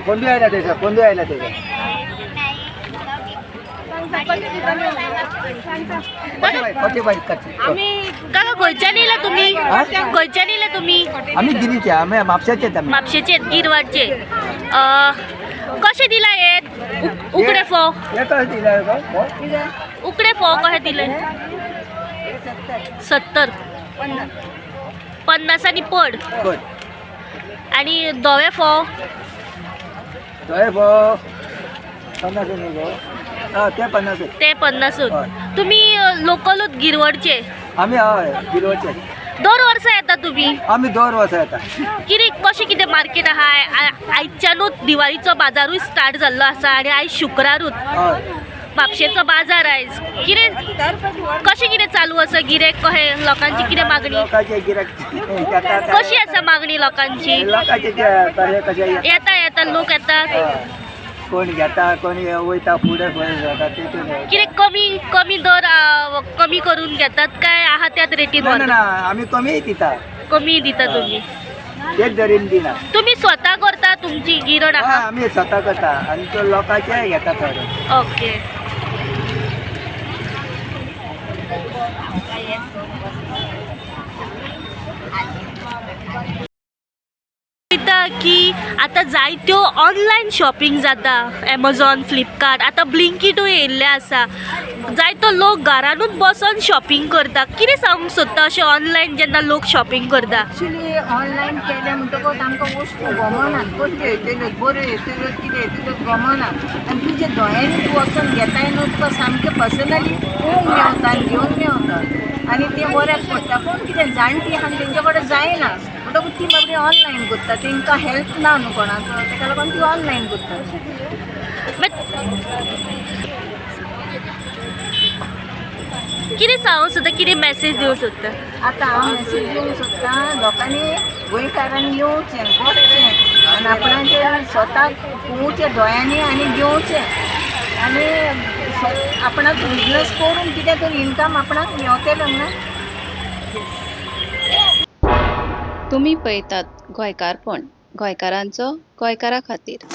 फोंडू आयला थंयसर, फोंडू आयला थंयसर. काका, खंयच्यान येयला तुमी? हा? खंयच्यान येयला तुमी? आम्ही गिरीचे, आम्ही म्हापशाचेच आम्ही. म्हापशेचे, गिरवाडचे. कशे दिला हे उकडे फोव? हे कशें दिला? उकडे फोव कशे दिले? 70. पन्नासांनी पड. पड. आनी धवे फोव? धवे फोव 50 न्हू गो? हय, ते 50. ते 50. हय. तुमी लोकलूच गिरवडचे? आमी हय, गिरवडचे. दर वर्सा येता तुमी? आमी दर वर्सा येता. कितें, कशें कितें मार्केट आहा? आयच्यानूच दिवाळीचो बाजारूय स्टार्ट जाल्लो आसा आनी आयज शुक्रारूच. म्हापशेचो बाजार आयज कितें, कशें कितें चालू आसा? गिरेक कशें, लोकांची कितें मागणी? लोकांचे गिरायक येता. कशी आसा मागणी लोकांची? लोकांचे कशें कशें येता, येता लोक येतात? हय. कोण घेता, कोण वयता फुडें खंय वता तितून. कितें कमी कमी दर कमी करून घेतात काय आहा त्याच रेटीन ना ना. व्हरतात? ना, आमी कमी दिता. कमी दिता तुम्ही? तेच दरीन दिना. तुम्ही स्वतः करता? तुमची गिरण हय. आहा? आमी स्वता करता आनी तो लोकांचे घेता थोडे. ओके. पळयता की आतां जायत्यो ऑनलायन शॉपिंग जाता, एमेझॉन, फ्लिपकार्ट, आतां ब्लिंकीटूय येयल्लें आसा. जायतो लोक घरानूच बसोन शॉपिंग करता. कितें सांगूंक सोदता अशें ऑनलायन जेन्ना लोक शॉपिंग करता? एक्चुली ऑनलायन केलें म्हणटकूच आमकां वस्तू गमना, कसल्यो येतल्यो, बऱ्यो येतल्यो, कितें येतल्यो गमना. आनी तुज्या दोळ्यांनी तूं वचोन घेताय न्हू, तुका सामकें पर्सनली पळोवंक मेवता आनी घेवंक मेवता आनी तें बऱ्याक पडटा. पूण कितें, जाणटी आहा तेंच्या कडेन जायना म्हणटकूच ती बाबडी ऑनलायन करता. तेंकां हेल्प ना न्हू कोणाचो, तेका लागून ती ऑनलायन करता. कितें सांगूंक सोदता, कितें मॅसेज दिवंक सोदता? आतां हांव मेसेज दिवंक सोदतां, लोकांनी, गोंयकारांनी येवचें, बसचें आनी आपणाचें स्वताक पळोवचें दोळ्यांनी आनी घेवचें आनी आपणाक बिजनस करून कितें तरी इनकम आपणाक मेवतलें ना. तुमी पळयतात गोंयकारपण, गोंयकारांचो गोंयकारा खातीर.